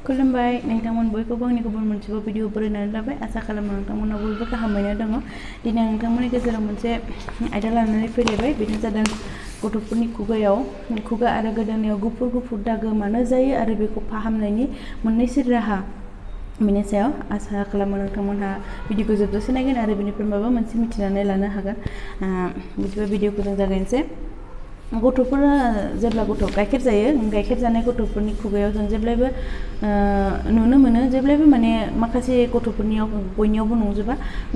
खुलुमबाय नोंथांमोन बयखौबो आंनि गुबुन मोनसेबो भिडिअ बरायनानै लाबाय आसा खालामो नोंथांमोना बयबो गाहामैनो दङ। दिनै आं नोंथांमोननि गेजेराव मोनसे आयदा लानानै फैलायबाय बेनो जादों गथ'फोरनि खुगा आरो गोदोनायाव गुफुर गुफुर दागो मानो जायो आरो बेखौ फाहामनायनि मोननैसो राहा बेनि सायाव आसा खालामो नोंथांमोनहा भिडिअखौ जोबजासे नायगोन आरो बेनिफ्राय माबा मोनसे मिथिनानै लानो हागोन। बिदिबा भिडिअखौ जों जागायनोसै। गथ'फोरा जेब्ला गाइखेर जायो गाइखेर जानाय गथ'फोरनि खुगायाव जों जेब्लायबो नुनो मोनो जेब्लायबो माने माखासे गथ'फोरनियाव बयनियावबो नंजोबा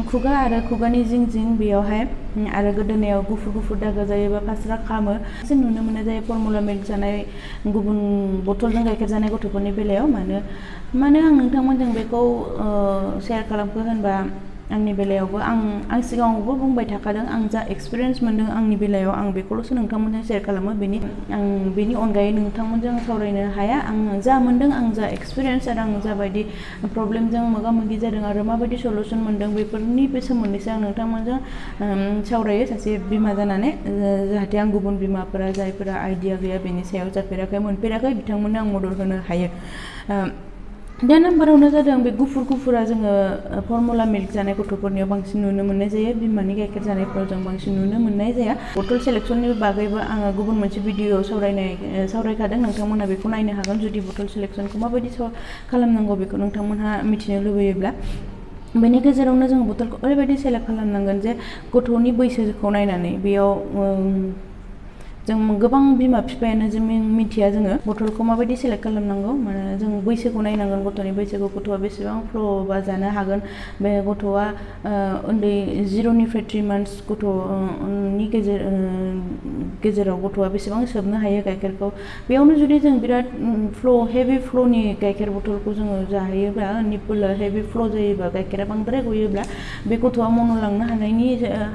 खुगा आरो खुगानि जिं जिं बेयावहाय आरो गोदोनायाव गुफुर गुफुर दागो जायोबा फास्रा खामो जों नुनो मोनो जायो फर्मुला मिल्क जानाय गुबुन बथलजों गाइखेर जानाय गथ'फोरनि बेलायाव मानो आं नोंथांमोनजों बेखौ शेयार खालामखो होनबा आंनि बेलायावबो आं सिगाङावबो बुंबाय थाखादों आं जा एक्सपिरियेन्स मोनदों आंनि बेलायाव आं बेखौल'सो नोंथांमोनजों शेयार खालामो आं बेनि अनगायै नोंथांमोनजों सावरायनो हाया। आं जा मोनदों आं जा एक्सपिरियेन्स आरो आं जाबायदि प्रब्लेमजों मोगा मोगि जादों आरो माबायदि सल्युसन मोनदों बेफोरनि सोमोन्दैसो आं नोंथांमोनजों सावरायो सासे बिमा जानानै जाहाथे आं गुबुन बिमाफोरा जायफोरा आइडिया गैया बेनि सायाव जाफेराखै मोनफेराखै बिथांमोननो आं मदद होनो हायो। दा नाम्बारावनो जादों बे गुफुरा जोङो फर्मुला मिल्क जानाय गथ'फोरनियाव बांसिन नुनो मोननाय जायो। बिमानि गाइखेर जानायफोराव जों बांसिन नुनो मोननाय जाया। बथल सेलेक्सननि बागैबो आङो गुबुन मोनसे भिडिअ सावरायखादों नोंथांमोनहा बेखौ नायनो हागोन जुदि बथल सेलेक्सनखौ माबायदि खालामनांगौ बेखौ नोंथांमोनहा मिथिनो लुबैयोब्ला। बेनि गेजेरावनो जों बथलखौ ओरैबायदि सेलेक्ट खालामनांगोन जे गथ'नि बैसोखौ नायनानै बेयाव जों गोबां बिमा बिफायानो जों मिथिया जोङो बथलखौ माबायदि सेलेक्ट खालामनांगौ माने जों बैसोखौ नायनांगोन गथ'नि बैसोखौ गथ'आ बेसेबां फ्ल' जानो हागोन बे गथ'आ उन्दै 0निफ्राय 3 मान्थस गथ'नि गेजेराव गथ'आ बेसेबां सोबनो हायो गाइखेरखौ बेयावनो जुदि जों बिराद हेभि फ्ल'नि गाइखेर बथलखौ जोङो जाहोयोब्ला निप्पला हेभि फ्ल' जायोबा गाइखेरा बांद्राय गयोब्ला बे गथ'आ मन'लांनो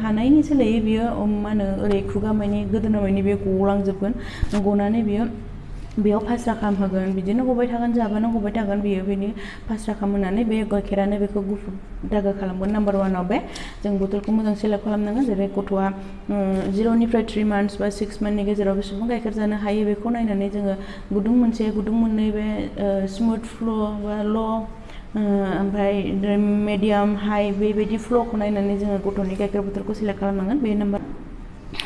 हानायनि सोलायै बियो मा होनो ओरै खुगा मानि गोदोना मानि बे गलांजोबगोन गनानै बियो बेयाव फास्रा खामहोगोन बिदिनो गबाय थागोन जाबानो गबाय थागोन बियो बेनि फास्रा खामहोनानै बे गाइखेरानो बेखौ गुफुर दागो खालामगोन। नाम्बार 1आव बे जों बथलखौ मोजां सेलेक्ट खालामनांगोन जेरै गथ'आ 0निफ्राय 3 मान्थस बा 6 मान्थनि गेजेराव बेसेबां गाइखेर जानो हायो बेखौ नायनानै जोङो गुदुं मोनसे गुदुं मोननै बे स्मुथ फ्ल' बा ल' ओमफ्राय मिडियाम हाइ बेबायदि फ्ल'खौ नायनानै जोङो गथ'नि गाइखेर बथलखौ सेलेक्ट खालामनांगोन। बे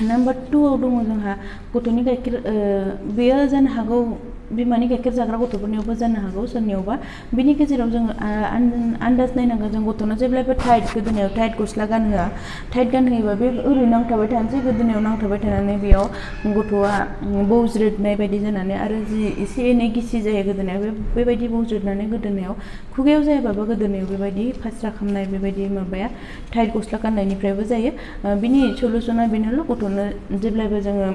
नाम्बार 2आव दङ जोंहा गथ'नि गाइखेर बेयो जानो हागौ बिमानि गाइखेर जाग्रा गथ'फोरनियावबो जानो हागौ सोरनियावबा बिनि गेजेराव जोङो आन्दाज नायनांगोन जों गथ'नो जेब्लायबो गोदोनायाव टाइट गस्ला गानहोआ टाइट गानहोयोबा बे ओरैनो नांथाबाय थानोसै गोदोनायाव नांथाबाय थानानै बेयाव गथ'आ बौज्रोदनाय बायदि जानानै आरो जि एसे एनै गिसि जायो गोदोनायाव बेबायदि बौज्रोदनानै गोदोनायाव खुगायाव जायाबाबो गोदोनायाव बेबायदि फास्रा खामनाय बेबायदि माबाया टाइट गस्ला गाननायनिफ्रायबो जायो। बिनि सल्युसना बेनोल' गथ'नो जेब्लायबो जोङो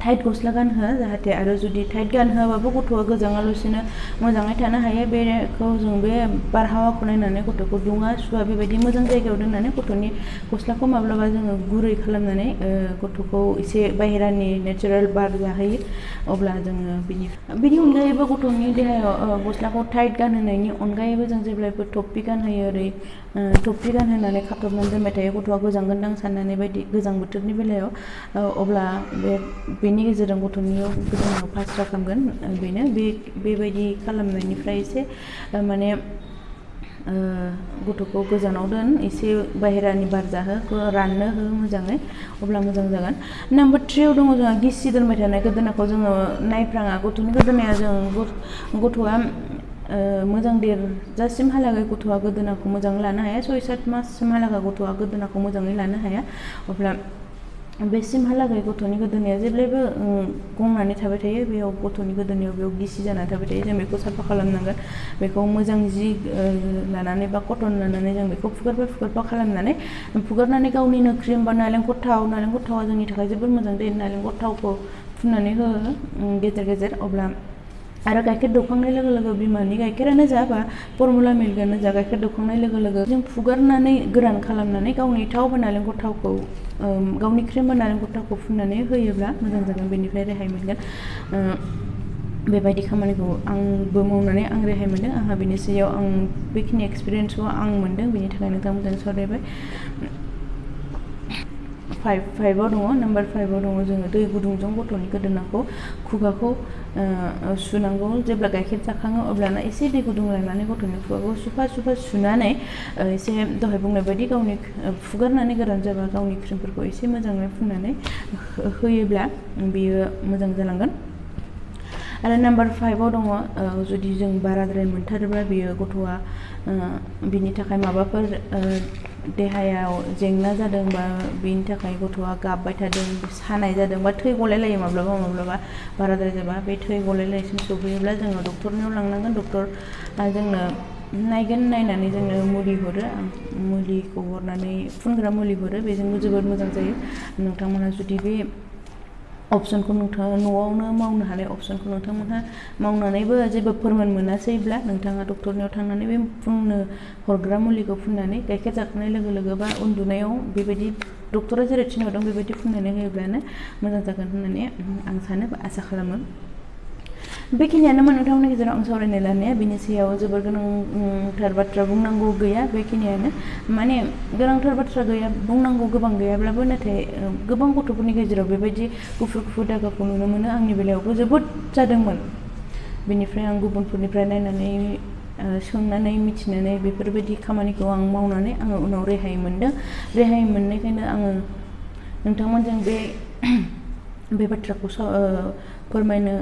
टाइट गस्ला गानहोआ जाहाथे आरो जुदि टाइट गानहोआबाबो गथ'आ गोजाङालासिनो मोजाङै थानो हायो बेखौ जों बे बारहावाखौ नायनानै गथ'खौ दुङा सुवा बेबायदि मोजां जायगायाव दोननानै गथ'नि गस्लाखौ माब्लाबा जोङो गुरै खालामनानै गथ'खौ एसे बाहेरानि नेचारेल बार जाहोयो अब्ला जोङो बिनि अनगायैबो गथ'नि देहायाव गस्लाखौ टाइट गानहोनायनि अनगायैबो जों जेब्लायबो टप्पि गानहोयो ओरै टप्पि गानहोनानै खाथबनानै दोनबाय थायो गथ'आ गोजांगोनदां साननानै बायदि गोजां बोथोरनि बेलायाव अब्ला बेनि गेजेरजों गथ'नियाव गोदोनायाव फास्रा खामगोन बेनो बेबायदि खालामनायनिफ्राय एसे माने गथ'खौ गोजानाव दोन एसे बाहेरानि बार जाहो राननो हो मोजाङै अब्ला मोजां जागोन। नाम्बार 3आव दङ जोंहा गिसि दोनबाय थानाय गोदोनाखौ जोङो नायफ्राङा गथ'नि गोदोनाया गथ'आ मोजां देरजासिमहालागै गथ'आ गोदोनाखौ मोजाङै लानो हाया 6-7 माससिमहालागै गथ'आ गोदोनाखौ मोजाङै लानो हाया अब्ला बेसिमहालागै गथ'नि गोदोनाया जेब्लायबो गंनानै थाबाय थायो बेयाव गथ'नि गोदोनायाव बेयाव गिसि जानानै थाबाय थायो जों बेखौ साफा खालामनांगोन बेखौ मोजां जि लानानै बा कटन लानानै जों बेखौ फुगारफा खालामनानै फुगारनानै गावनिनो क्रिम बा नालेंखर थावा जोंनि थाखाय जोबोर मोजां दे नालेंखर थावखौ फुननानै हो गेजेर गेजेर अब्ला आरो गाइखेर दौखांनाय लोगो लोगो बिमानि गाइखेरानो जा बा फर्मुला मिल्कआनो जा गाइखेर दौखांनाय लोगो लोगो जों फुगारनानै गोरान खालामनानै गावनि थाव बा नालेंखर थावखौ गावनि क्रिम बा नालेंखर थावखौ फुननानै होयोब्ला मोजां जागोन बेनिफ्राय रेहाय मोनगोन। बेबायदि खामानिखौ आंबो मावनानै आं रेहाय मोनदों आंहा बेनि सायाव आं बेखिनि एक्सपिरियेन्सखौ आं मोनदों बेनि थाखाय नोंथांमोनजों सावरायबाय। 5आव दङ नाम्बार 5आव दङ जोङो दै गुदुंजों गथ'नि गोदोनाखौ खुगाखौ सुनांगौ जेब्ला गाइखेर जाखाङो अब्लाना एसे दै गुदुं लानानै गथ'नि खुगाखौ सुफा सुनानै एसे दहाय बुंनाय बायदि गावनि फुगारनानै गोरान जाबा गावनि क्रिमफोरखौ एसे मोजाङै फुननानै होयोब्ला बियो मोजां जालांगोन। आरो नाम्बार 5आव दङ जुदि जों बाराद्राय मोनथारोब्ला बियो गथ'आ बिनि थाखाय माबाफोर देहायाव जेंना जादों बा बिनि थाखाय गथ'आ गाबबाय थादों सानाय जादों बा थै गलायलायो माब्लाबा बाराद्राय जाबा बे थै गलायलायसिम सौहैयोब्ला जोङो डक्टरनियाव लांनांगोन। डक्टरा जोंनो नायगोन, नायनानै जोंनो मुलि हरो, मुलिखौ हरनानै फुनग्रा मुलि हरो, बेजोंबो जोबोद मोजां जायो। नोंथांमोना जुदि बे अपसनखौ नोंथाङा न'आवनो मावनो हानाय अपसनखौ नोंथांमोनहा मावनानैबो जेबो फोरमान मोनासैब्ला नोंथाङा डक्टरनियाव थांनानै बे फुननो हरग्रा मुलिखौ फुननानै गाइखेर जाखांनाय लोगो बा उन्दुनायाव बेबायदि डक्टरा जेरै थिनहरदों बेबायदि फुननानै होयोब्लानो मोजां जागोन होननानै आं सानो बा आसा खालामो। बेखिनियानोमोन नोंथांमोननि गेजेराव आं सावरायनो लानाया। बिनि सायाव जोबोर गोनांथार बाथ्रा बुंनांगौ गैया, बेखिनियानो माने गोनांथार बाथ्रा गैया बुंनांगौ गोबां गैयाब्लाबो नाथाय गोबां गथ'फोरनि गेजेराव बेबायदि गुफुर दागाखौ नुनो मोनो। आंनि बेलायावबो जोबोद जादोंमोन। बेनिफ्राय आं गुबुनफोरनिफ्राय नायनानै सोंनानै मिथिनानै बेफोरबायदि खामानिखौ आं मावनानै आङो उनाव रेहाय मोनदों। रेहाय मोननायखायनो आङो नोंथांमोनजों बे बाथ्राखौ फोरमायनो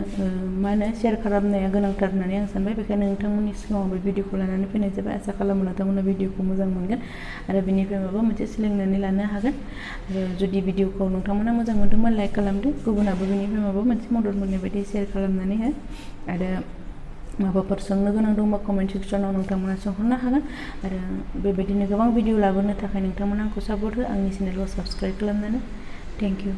शेयार खालामनाया गोनांथार होननानै आं सानबाय। बेखायनो नोंथांमोननि सिगाङाव बे भिडिअखौ लानानै फैनाय जाबाय। आसा खालामो नोंथांमोना भिडिअखौ मोजां मोनगोन आरो बिनिफ्राय माबा मोनसे सोलोंनानै लानो हागोन। आरो जुदि भिडिअखौ नोंथांमोना मोजां मोनदोंबा लाइक खालामदो, गुबुनाबो बिनिफ्राय माबा मोनसे मदद मोननाय बायदि शेयार खालामनानै हो। आरो माबाफोर सोंनो गोनां दंबा कमेन्ट सेक्सनाव नोंथांमोना सोंहरनो हागोन। आरो बेबायदिनो गोबां भिडिअ लाबोनो थाखाय नोंथांमोना आंखौ सापर्ट हो, आंनि चेनेलखौ साबस्क्राइब खालामनानै। Thank you.